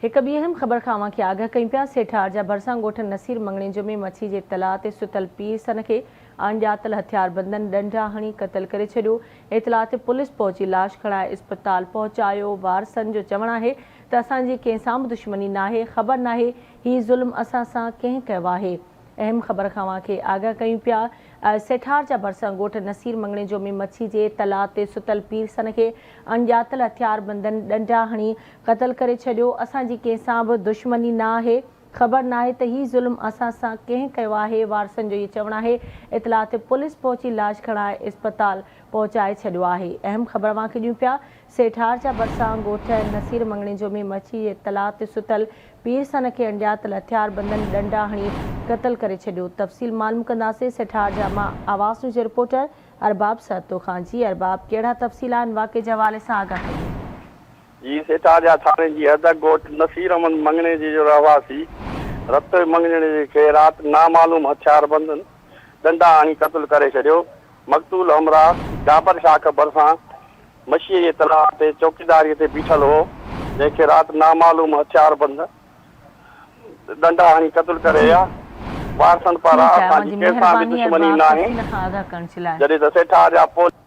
هڪ ٻي اهم خبر کان اوهان کي آگاهه ڪيون پيا، سيٺار جا ڀرسان ڳوٺ نصير مڱڻيجو ۾ مڇي جي تلاء تي ستل پير سن کي اڻڄاتل هٿياربندن ڏنڊا هڻي قتل ڪري ڇڏيو، اطلاع تي پوليس پهچي لاش کڻائي اسپتال پهچايو، وارثن جو چوڻ آهي ته اسان جي ڪنهن سان به دشمني ناهي، خبر ناهي هي ظلم اسان سان ڪنهن ڪيو آهي. اهم خبر کان اوهان کي آگاهه ڪيون پيا، سيٺار جا ڀرسان ڳوٺ نصير مڱڻيجو ۾ مڇي جي تلاء تي ستل پير سن کي اڻڄاتل هٿياربندن ڏنڊا هڻي قتل ڪري ڇڏيو، اسان جي ڪنهن سان به دشمني نه آهي، خبر ناهي ته هي ظلم اسان سان ڪنهن ڪيو آهي، وارثن جو اهو چوڻ آهي، اطلاع تي پوليس پهچي لاش کڻائي اسپتال پهچائي ڇڏيو آهي، اهم خبر اوهان کي ڏيون پيا، سيٺار جا ڀرسان ڳوٺ نصير مڱڻيجو ۾ مڇي جي تلاء تي ستل پير سن کي اڻڄاتل هٿياربندن ڏنڊا هڻي قتل ڪري ڇڏيو، تفصيل معلوم ڪنداسين سيٺار جا مان آواز نيوز جي رپورٽر ارباب سهتو کان، جي ارباب ڪهڙا تفصيل آهن واقعي جي حوالي سان آگاهه ڪجو. جي سيٺار جا ٿاڻي جي حد ڳوٺ نصير احمد مڱڻيجي جو رهواسي رتوئي مڱڻيجي کي رات نامعلوم هٿياربندن ڏنڊا هڻي قتل ڪري ڇڏيو، مقتول همراهه ڊابر شاخ ڀرسان مڇيء جي تلاء تي چوڪيداريء تي بيٺل هو، جنهن کي رات نامعلوم هٿياربند ڏنڊا هڻي قتل ڪري جي ويا. وارثن ٺيڪ پاران آهي اسان اوهان جي جي ڪنهن سان به مهرباني دشمني ارباب ناهي، تفصيل کان آگاهه ڪرڻ جي لاء. جڏهن ته سيٺار جا پوليس.